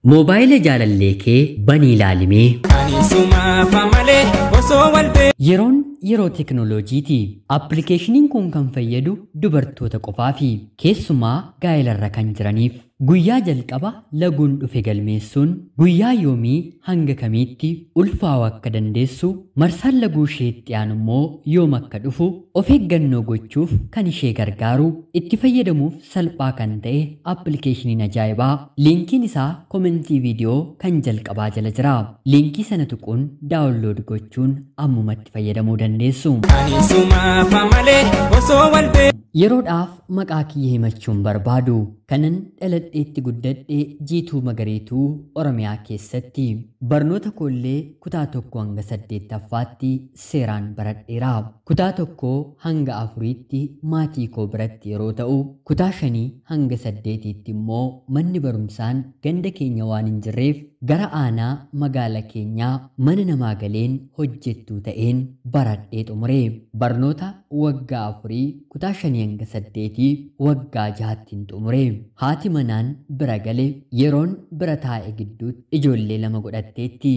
Moobaayila jaalallee kee banii ilaalimee. Ani sumaafa malee osoo wal beeku. Yeroon yeroo teknooloojiiti. Appilikeeshiniin kun kan fayyadu dubartoota qofaafi keessumaa gaa'ilarra kan jiraniif. Guyyaa jalqaba laguun dhufe galmeessuun guyyaa yoomii hanga kamiitti ulfaa'uu akka dandeessu, marsaan laguu isheetti aanu immoo yoom akka dhufu of eeggannoo gochuuf kan ishee gargaaru, itti fayyadamuuf salphaa kan ta'e appilikeeshiniin ajaa'ibaa liinkiin isaa komentii viidiyoo kan jalqabaa jala jira. Liinkii sana tuquun download gochuun ammumatti fayyadamuu dandeessu. Ani sumaafa malee osoo wal beeku. Yeroodhaaf maqaa kiyya himachuun barbaadu kanan dhaladheetti guddadhe Jiituu Magariituu Oromiyaa keessatti barnoota koollee kutaa 1 hanga 8ffaatti seeraan baradheera. Kutaa 1 hanga 4tti maatii koo biratti yeroo ta'u, kutaa 5 hanga 8tti immoo manni barumsaan ganda keenya waan hin jirreef gara aanaa magaala keenyaa mana namaa galeen hojjettuu ta'een baradhee xumure. Barnoota waggaa 4 kutaa 5 hanga 8 waggaa 6tti xumure. Haati manaan bira gale yeroon bira taa'e gidduutti ijoollee 2 godhatteetti.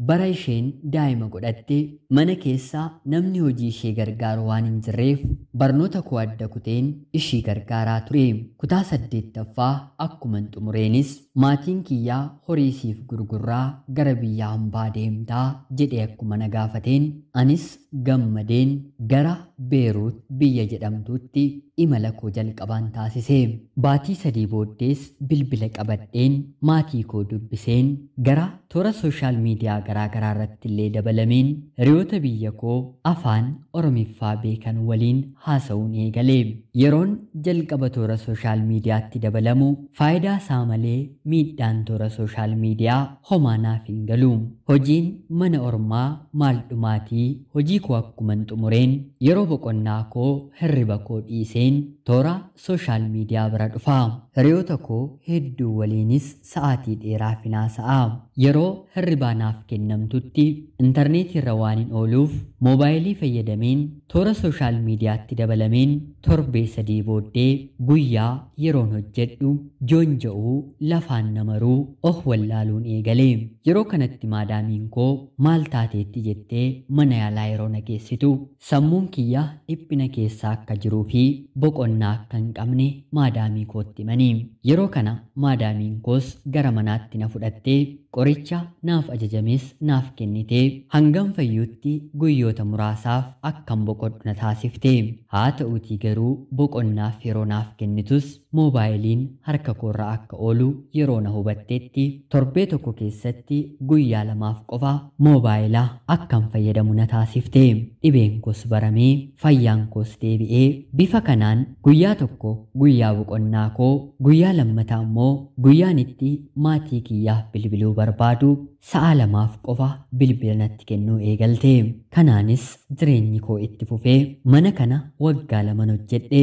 Bara isheen daa'ima godhatte mana keessaa namni hojii ishee gargaaru waan hin jirreef barnoota koo adda kuteen ishii gargaaraa ture. Kutaa 8ffaa akkuman xumureenis maatiin kiyyaa horii siif gurgurraa gara biyya hambaa deemtaa jedhee akkuma na gaafateen anis gammadeen gara Beeruut biyya jedhamtuutti imala koo jalqabaan taasise. Baatii 3 booddees bilbila qabadheen maatii koo dubbiseen gara toora sooshaal miidiyaa garaa garaa irratti illee dabalameen hiriyoota biyya koo afaan Oromiffaa beekan waliin haasa'uun eegale. Yeroon jalqaba toora sooshaal miidiyaatti dabalamu faayidaa isaa malee miidhaan toora sooshaal miidiyaa homaa naaf hin galu. Hojiin mana ormaa maal dhumaatii hojii koo akkuman xumureen yeroo boqonnaa koo hirriba koo dhiiseen toora sooshaal miidiyaa bira dhufa. Hiriyoota koo hedduu waliinis sa'aatii dheeraa finaasa'a. Yeroo hirribaa naaf kennamtutti intarneetii irra waan hin ooluuf moobaayilii fayyadameen toora sooshaal miidiyaatti dabalameen torbee 3 booddee guyyaa yeroon hojjedhu joonja'uu lafaan namaruu of wallaaluun eegale. Yeroo kanatti maadaamiin koo maal taateetti jettee mana yaalaa yeroo na geessitu sammuun kiyya dhiphina keessaa akka jiruu fi boqonnaa akka hin qabne maadaamii kootti himanii. Yeroo kana maadaamiin koos gara manaatti na fudhattee qoricha naaf ajajames naaf kennitee hangam fayyuutti guyyoota muraasaaf akkan boqodhu na taasifte. Haa ta'uutii garuu boqonnaaf yeroo naaf kennitus moobaayiliin harka koorraa akka oolu yeroo na hubatteetti torbee tokko keessatti guyyaa 2 qofa moobaayila akkan fayyadamu na taasifte. Dhibeen koos baramee fayyaan koos deebi'ee bifa kanaan guyyaa tokko guyyaa boqonnaa koo guyyaa lammataa immoo guyyaan itti maatii kiyyaaf bilbiluu barbaadu sa'a 2 qofa bilbila natti kennuu eegalte. Kanaanis jireenyi koo itti fufee mana kana waggaa 2 hojjedhe.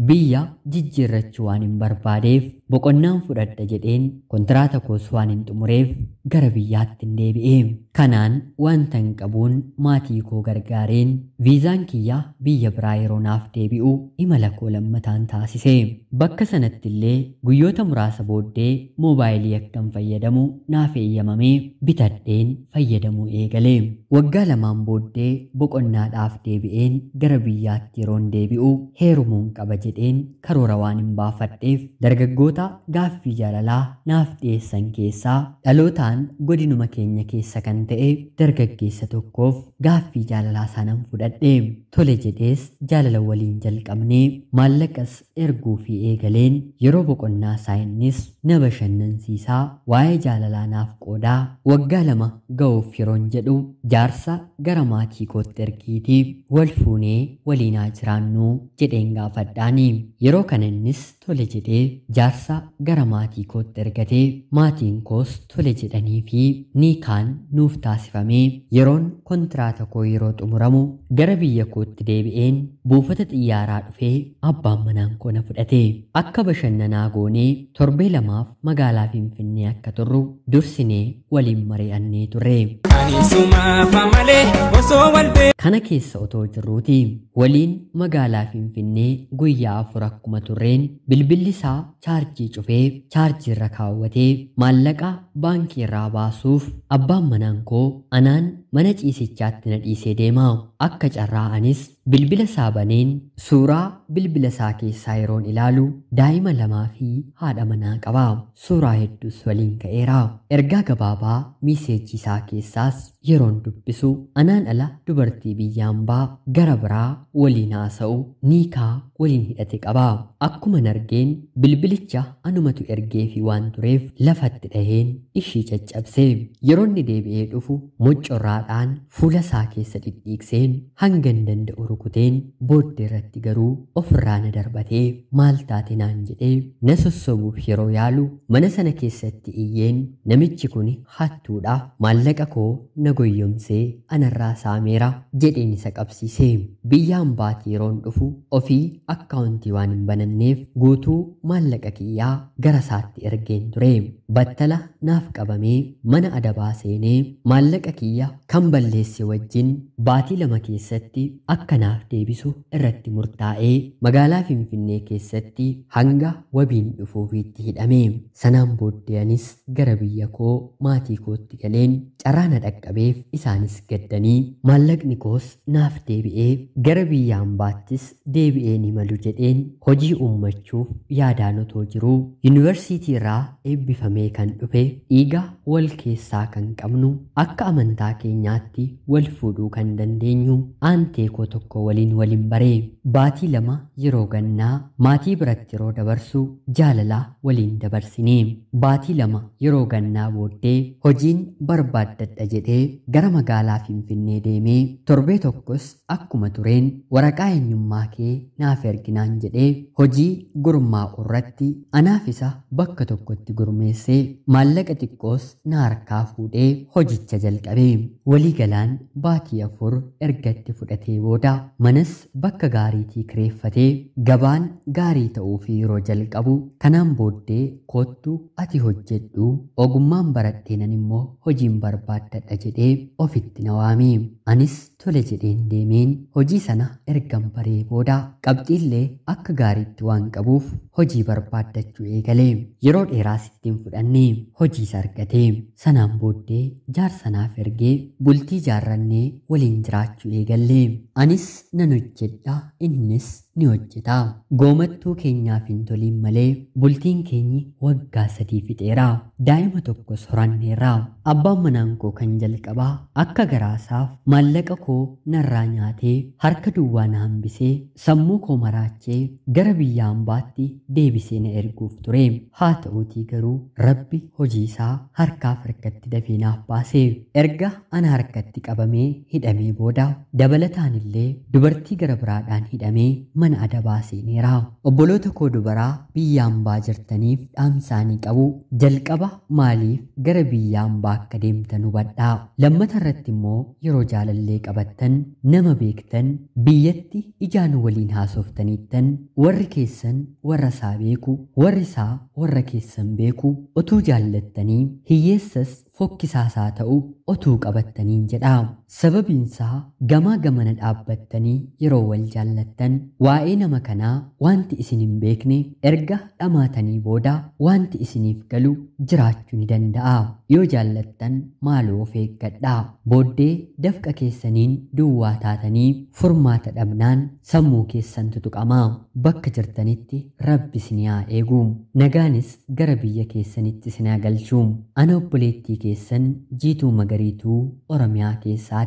Biyya jijjiirrachuu waan hin barbaadeef boqonnaan fudhadha jedheen kontiraata koos waan hin xumureef gara biyyaatti hin deebi'e. Kanaan wanta hin qabuun maatii koo gargaareen viizaan kiyya biyya biraa yeroo naaf deebi'u imala koo lammataan taasise. Bakka sanatti illee guyyoota muraasa booddee moobaayilii akkan fayyadamu naaf eeyyamamee bitadheen fayyadamuu eegale. Waggaa 2 booddee boqonnaadhaaf deebi'een gara biyyaatti yeroon deebi'u heerumuun qaba jedheen karoora waan hin baafadheef dargaggoota gaaffii jaalalaa naaf dhiyeessan keessaa dhalootaan godinuma keenya keessa kan ta'e dargaggeessa tokkoof gaaffii jaalalaa sanan fudhadhe. Tole jedhees jaalala waliin jalqabnee maallaqas erguu fi eegaleen yeroo boqonnaa isaa innis na bashannansiisaa waa'ee jaalalaa naaf qoodaa waggaa 2 ga'uuf yeroon jedhu jaarsa gara maatii kootti ergiitii wal fuunee waliin haa jiraannu jedheen gaafadhaani. Yeroo kana innis tole jedhee jaarsa gara maatii kootti ergatee maatiin koos tole jedhanii fi niikaan nuuf taasifamee yeroon kontiraata koo yeroo xumuramu gara biyya kootti deebi'een buufata xiyyaaraa dhufee abbaan manaan koo na fudhate. Akka bashannanaa goonee torbee 2 magaalaa Finfinnee akka turru dursinee waliin mari'annee turre. Ani sumaafa malee osoo wal beeku. Kana keessa otoo jirruuti waliin magaalaa Finfinnee guyyaa 4 akkuma turreen bilbilli isaa chaarjii Chaarjii cufee chaarjii irra kaawwatee maallaqa baankii irraa baasuuf abbaan manaan koo anaan mana ciisichaatti na dhiisee deema. Akka carraa anis bilbila isaa baneen suuraa bilbila isaa keessaa yeroon ilaalu daa'ima lamaa fi haadha manaa qaba. Suuraa hedduus waliin ka'eera. Ergaa gabaabaa miiseejii isaa keessaas yeroon dubbisu anaan ala dubartii biyya hambaa gara biraa waliin haasa'u niikaa waliin hidhate qaba. Akkuma argeen bilbilicha anumatu ergeefi waan tureef lafatti dhaheen ishii caccabse. Yeroo inni deebi'ee dhufu mocorraadhaan fuula isaa keessa dhidhiikseen hangan danda'u rukuteen booddee irratti garuu ofirraa na darbatee maal taate naan jedhee na sossobuuf yeroo yaalu mana sana keessatti iyyeen namichi kun hattuudha, maallaqa koo na goyyomsee anarraa saameera jedheen isa qabsiise. Biyya hambaatii yeroon dhufu ofii akkaawuntii waan hin bananneef guutuu maallaqa kiyyaa gara isaatti ergeen ture. Battala naaf qabamee mana adabaa seenee maallaqa kiyya kan balleesse wajjin baatii 2 keessatti akka naaf deebisu irratti murtaa'ee magaalaa Finfinnee keessatti hanga wabiin dhufuufiitti hidhame. Sanaan booddee anis gara biyya koo maatii kootti galeen carraa na dhaqqabeef isaanis gaddanii maallaqni koos naaf deebi'ee gara biyya hambaattis deebi'ee ni malu jedheen hojii uummachuuf yaadaan otoo jiruu yuunivarsiitii irraa eebbifamee kan dhufe dhiiga wal keessaa kan qabnu akka amantaa keenyaatti wal fuudhuu kan dandeenyu aantee koo tokko waliin waliin baree baatii 2 yeroo gannaa maatii biratti yeroo dabarsu jaalala waliin dabarsine. Baatii 2 yeroo gannaa booddee hojiin barbaaddadha jedhee gara magaalaa Finfinnee deemee torbee tokkos akkuma tureen waraqaa eenyummaa kee naaf erginaan jedhee hojii gurmaa'u irratti anaaf isa bakka tokkotti gurmeessee maallaqa xiqqoos na harkaa fuudhee hojicha jalqabe. Walii galaan baatii 4 ergatti fudhatee booda manas bakka gaariitii kireeffatee gabaan gaarii ta'uu fi yeroo jalqabu kanaan booddee koottu ati hojjedhu ogummaan baradheenan immoo hojiin barbaaddadha jedhee ofitti na waame. Anis tole jedheen deemeen hojii sana ergan baree booda qabxiillee akka gaariitti waan qabuuf hojii barbaaddachuu eegale. Yeroo dheeraas ittiin fudhanne hojii isa argate. Sanaan booddee jaarsa naaf ergee bultii jaarrannee waliin jiraachuu eegalle. Anis nan hojjedha, innis ni hojjeta. Goomattuu keenyaaf hin toliin malee bultiin keenyi waggaa 3 fixeera. Daa'ima tokkos horanneerra. Abbaan manaan koo kan jalqabaa akka garaasaaf maallaqa koo narraa nyaatee harka duwwaa na hambisee sammuu koo maraachee gara biyya hambaatti deebisee na erguuf ture. Haa ta'uutii garuu Rabbi hojii isaa harkaaf harkatti dafee naaf baase. Erga ana harkatti qabamee hidhamee booda dabalataan illee dubartii gara biraadhaan hidhamee mana adabaa seeneera. Obboloota koo dubaraa biyya hambaa jirtaniif dhaamsaanii qabu jalqaba maaliif gara biyya hambaa akka deemtan hubadhaa. Lammata irratti immoo yeroo jaalallee qabattan nama beektan biyyatti ijaan waliin haasoftaniittan warri keessan warra isaa beeku, warri isaa warra keessan beeku otuu jaallattanii hiyyeessas fokkisaasaa ta'u otuu qabattaniin jedha. Sababiinsaa gamaa gamana dhaabbattanii yeroo wal jaallattan waa'ee nama kanaa wanti isin hin beekne erga dhamaatanii booda wanti isiniif galu jiraachuu ni danda'a. Yoo jaallattan maaloo of eeggadhaa. Booddee dafqa keessaniin duwwaa taatanii furmaata dhabnaan sammuu keessan tutuqama. Bakka jirtanitti Rabbi isin haa eegu. Nagaanis gara biyya keessanitti isin haa galchu. Ana obboleettii keessan Jiituu Magariituu Oromiyaa keessaati.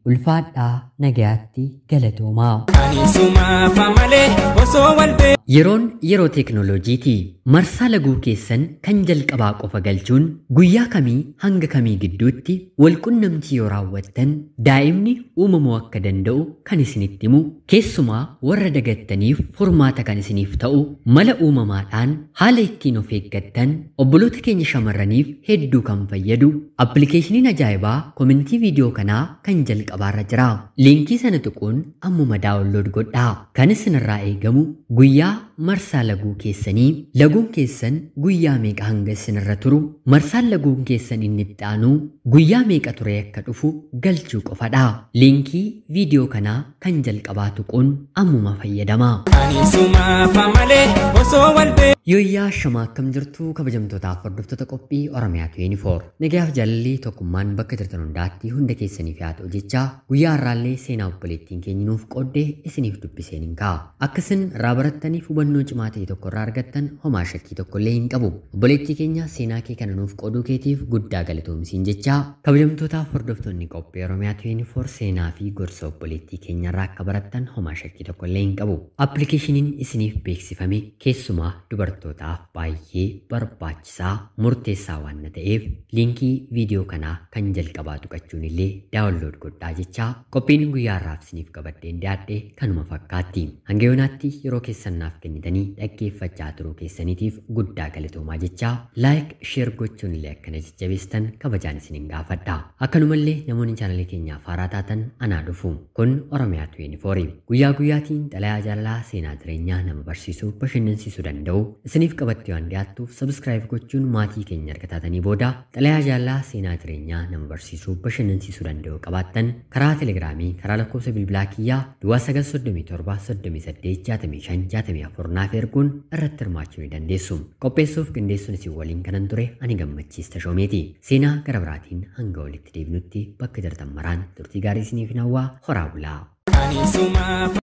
Ulfaadhaa, nagayaatti, galatoomaa. Ani sumaaf malee osoo wal beeku. Yeroon yeroo teeknooloojiiti. Marsaa laguu keessan kan jalqabaa qofa galchuun guyyaa kamii hanga kamii gidduutti walqunnamtii yoo raawwattan daa'imni uumamuu akka danda'u kan isinitti himu, keessumaa warra dagattaniif furmaata kan isiniif ta'u mala uumamaadhaan haala ittiin of eeggattan obboloota keenya shamarraniif hedduu kan fayyadu appilikeeshiniin ajaa'ibaa komentii viidiyoo kanaa kan jalqabaarra jira. Liinkii sana tuquun ammuma daawunlood godhaa. Kan isinirraa eegamu guyyaa marsaa laguu keessanii, laguun keessan guyyaa meeqa hanga isinirra turu, marsaan laguun keessan inni itti aanu guyyaa meeqa ture akka dhufu galchuu qofadha. Liinkii viidiyoo kanaa kan jalqabaa tuquun ammuma fayyadamaa. Ani sumaafa malee osoo wal beeku. Yooyyaa shamaa akkam jirtu kabajamtootaaf hordoftoota qophii Oromiyaa 24. Nagayaaf jaalalli tokkummaan bakka jirtan hundaatti hunda keessaniif haa ta'u jechaa guyyaa har'aallee seenaa obboleettiin keenya nuuf qoodde isiniif dubbiseen hin ka'a. Akka isin irraa barattaniif hubannoo cimaa ta'e tokko irraa argattan homaa shakkii tokko illee hin qabu. Obboleettii keenya seenaa kee kana nuuf qooduu keetiif guddaa galatoomsiin jechaa kabajamtootaaf hordoftoonni qophii Oromiyaa 24 seenaa fi gorsa obboleettii keenya irraa akka barattan homaa shakkii tokko illee hin qabu. Appilikeeshiniin isiniif beeksifame keessumaa dubartootaaf baay'ee barbaachisaa murteessaa waan ta'eef liinkii viidiyoo kanaa kan jalqabaa tuqachuun illee daawunlood godhaa jechaa qophiin guyyaa har'aaf isiniif qabadheen dhiyaadhe kanuma fakkaatti. Hanga yoonaatti yeroo keessan naaf kennitanii dhaggeeffachaa turuu keessaniitiif guddaa galatoomaa jechaa laayik sheer gochuun illee akkana jajjabeessan kabajaan isinin gaafadha. Akkanumallee namoonni chaanalee keenyaaf haaraa taatan anaa dhufu. Kun Oromiyaa 24. Guyyaa guyyaatiin xalayaa jaalalaa seenaa jireenyaa nama barsiisuu bashannansiisuu danda'u isiniif qabattee waan dhiyaattuuf sabskiraayib gochuun maatii keenya erga taatanii booda xalayaa jaalalaa seenaa jireenyaa nama barsiisuu bashannansiisuu danda'u qabaattan karaa telegiraamii karaa lakkoofsa bilbilaa kiyyaa duwwaa 937 38 65 64 naaf erguun irratti hirmaachuu ni dandeessu. Qopheessuuf qindeessuun isin waliin kanan ture ani Gammachiis Tashoomeeti. Seenaa gara biraatiin hanga walitti deebinutti bakka jirtan maraan turtii gaarii isiniif hawwaa horaa bulaa. Ani sumaafa.